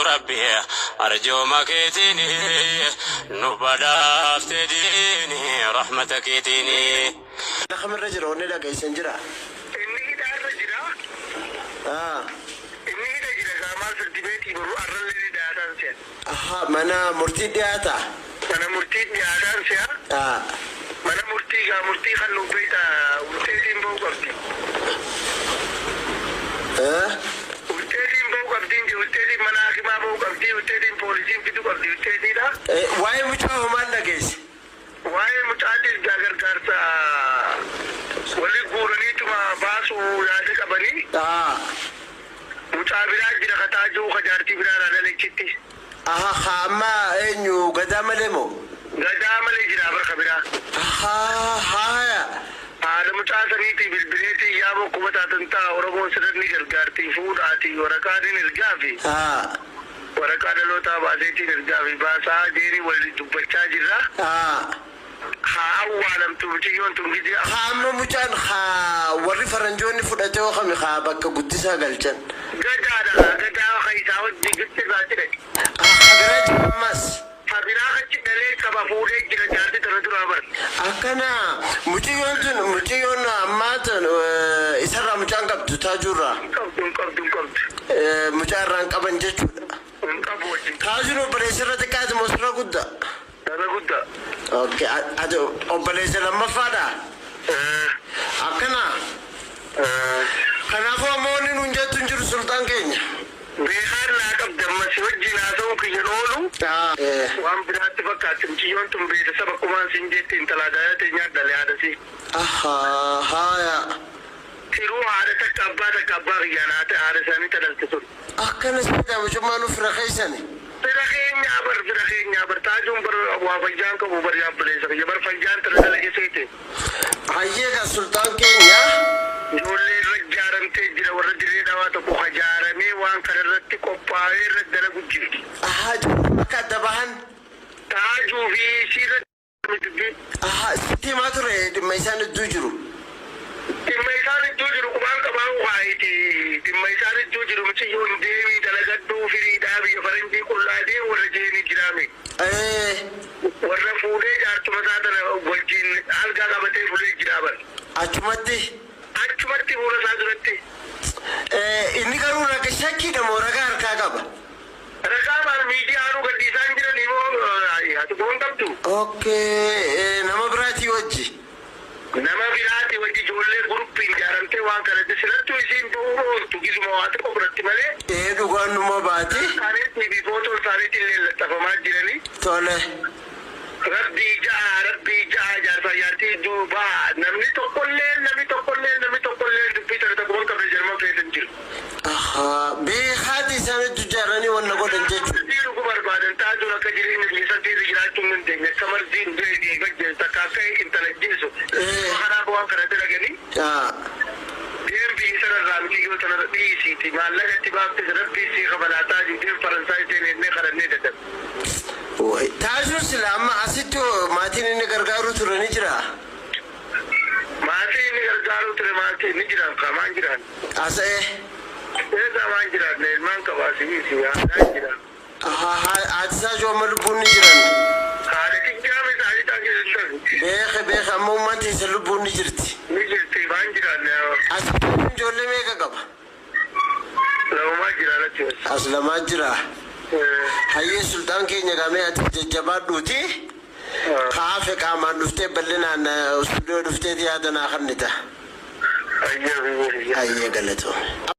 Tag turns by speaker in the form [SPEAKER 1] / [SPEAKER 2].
[SPEAKER 1] Rabbi arjooma keetiin nu badhaafte diini rahmata keetiin.
[SPEAKER 2] Kamirra jira wanni dhageessan jira.
[SPEAKER 3] Inni hidhaarra jira.
[SPEAKER 2] Ah.
[SPEAKER 3] Inni hidha jira gaamaa firdibeetii boruu arrallee ni dhiyaataan se'a.
[SPEAKER 2] Aha, mana murtii dhiyaata.
[SPEAKER 3] Mana murtii dhiyaataan se'a.
[SPEAKER 2] Ah.
[SPEAKER 3] Mana murtii gaa murtii kan nuuf beekta ulteetiin ba'uu qabdi.
[SPEAKER 2] Eh?
[SPEAKER 3] Ulteetiin ba'uu qabdiin je ulteetiin mana hakimaa ba'uu qabdi ulteetiin poolisiin fiduu qabdi ulteetiidha.
[SPEAKER 2] Eh, waa'ee mucaa hoo maal dhageesse?
[SPEAKER 3] Waa'ee mucaatiif gaa gargaarsa walii guuraniituma baasuu yaada qabanii
[SPEAKER 2] Ah.
[SPEAKER 3] mucaa biraa jira kataa jiru kajaartii biraa dhalachitti.
[SPEAKER 2] Aha, ha amma eenyu gadaa malee moo?
[SPEAKER 3] Gadaa malee jira barka biraa.
[SPEAKER 2] Aha, haaya.
[SPEAKER 3] Haadha mucaa saniitii bilbileetii yaaboo kuma taatan ta'a Oromoon sirni gargaartii fuudhaatii waraqaan hin ergaafi
[SPEAKER 2] Ah.
[SPEAKER 3] waraqaa dhalootaa baaseetiin ergaafi baasaa jeerii waliin dubbachaa jirra.
[SPEAKER 2] Ah.
[SPEAKER 3] Haa awwaalamtu mucayyoon tun gidee
[SPEAKER 2] Ha amma mucaan ha warri faranjoonni fudhatee hoo kami ha bakka guddisaa galchan.
[SPEAKER 3] Gadaadha gadaa ka isaa wajjin gitti irraa cidhe.
[SPEAKER 2] Ah, ha biraa jira ammas.
[SPEAKER 3] Ha biraa achi dhalee qaba fuudhee jira jaartii tana duraa bar.
[SPEAKER 2] Akkana mucayyoon tun mucayyoon ammaa tun isarraa mucaan qabdu taajuurraa.
[SPEAKER 3] Hin qabdu hin qabdu hin qabdu.
[SPEAKER 2] Mucaa irraa hin qaban jechuudha.
[SPEAKER 3] Hin qabu wajjin.
[SPEAKER 2] Taajuun obboleessa irra xiqqaati moo sirra guddaa?
[SPEAKER 3] Irra guddaa.
[SPEAKER 2] Okay, ati obboleessa lammaffaadha? Akkana. Kanaafuu ammoo wanni nuun jettu hin jiru sultaan keenya.
[SPEAKER 3] Beekaan naa qabdi amma si wajjin haasa'uun kiyyan oolu. Waan biraatti fakkaatti mucayyoon tun beeksisa bakkumaan siin jetti intala gaayaa teenyaa dhale haadhasii.
[SPEAKER 2] Ahaa, haaya.
[SPEAKER 3] Tiruu haadha takka abbaa takka abbaa kiyyaan haadha haadha isaanii tadhalte sun.
[SPEAKER 2] Akkana siidha mucummaan fira keessani.
[SPEAKER 3] Fira keenyaa bar fira keenyaa bar taajuun bar waa fayyaan qabu bar yaabbileessa kiyya bar fayyaan tana dalage seete.
[SPEAKER 2] Hayyee kan sultaan keenya.
[SPEAKER 3] Ijoollee irra ijaaramtee jira warra dirree dhawaa tokko ijaaramee waan kana irratti qophaa'ee irra dalagu jirti.
[SPEAKER 2] Ahaa, akka adda bahan.
[SPEAKER 3] Taajuu fi isiirra dubbii.
[SPEAKER 2] Ahaa, sitti himaa ture dhimma isaan iddoo jiru.
[SPEAKER 3] Dhimma isaan iddoo jiru qubaan qabaa waayiti. Dhimma isaan iddoo jiru mucayyoon deemii dalagadhuu firiidhaa biyya faranjii qullaa deemu warra jeenii jiraame. Warra fuudhee jaartuma isaa tana wajjin algaa qabatee fuudhee jiraa bar.
[SPEAKER 2] Achumatti.
[SPEAKER 3] Achumatti fuula isaa duratti.
[SPEAKER 2] Inni garuu raga shakkiidha moo ragaa harkaa qaba?
[SPEAKER 3] Ragaa maal miidiyaanuu gadhiisaan jiran immoo ati goon qabdu.
[SPEAKER 2] Okay, nama biraatii wajji.
[SPEAKER 3] Nama biraati wajji ijoollee guruppiin ijaaramtee waan kanatti silattuu isiin ba'uu ooltu gisuma waa xiqqoo fudhatti malee.
[SPEAKER 2] Ee dhugaan numa baati.
[SPEAKER 3] Isaaniitii fi footoon isaaniitiin illee laxafamaa jiranii.
[SPEAKER 2] Tole.
[SPEAKER 3] Rabbii ja'a rabbii ja'a jaarsaa jaartii duubaa namni tokkollee namni tokkollee namni tokkollee dubbii sana tokko qabne jarman keessa hin jiru.
[SPEAKER 2] Ahaa, beekaati isaan iddoo ijaaranii wanna godhan jechuudha.
[SPEAKER 3] Marzii dhuguu barbaadan taajuun akka jireenya keessatti irra jiraachuu hin dandeenye akka marziin du'e gaggeessu takka akka intala jeessu. Kanaaf waan kana dalaganii deem biyya sanarraa mijiyyoo sanarra dhiisiiti maallaqa itti baafte rabbii sii kabalaa taajuu deem Faransaay seenee kadhannee dadhabe.
[SPEAKER 2] Taajuun sila amma asitti maatiin inni gargaaruu ture ni jira.
[SPEAKER 3] Maatii inni gargaaruu ture maatii ni jiran qaamaan jiran.
[SPEAKER 2] Asa'ee.
[SPEAKER 3] Eegaa waan jiraanne ilmaan qabaa sibiisi haadhaan jira.
[SPEAKER 2] Haati isaa jiru amma lubbuun ni jiran.
[SPEAKER 3] Haadha xiqqaa isaanii taasisan.
[SPEAKER 2] Beeke beeke amma uummanni isa lubbuun ni jirti.
[SPEAKER 3] Ni jirti waan jiraanne.
[SPEAKER 2] As ijoollee meeqa qaba?
[SPEAKER 3] Lamumaa jira alatti.
[SPEAKER 2] As lamaa jira. Hayyee sultaan keenya gamee ati jajjabaadhuuti. Kaafe qaamaan dhuftee bal'inaan istuudiyoo dhufteeti yaada naa kennita.
[SPEAKER 3] Hayyee.
[SPEAKER 2] Hayyee galatoome.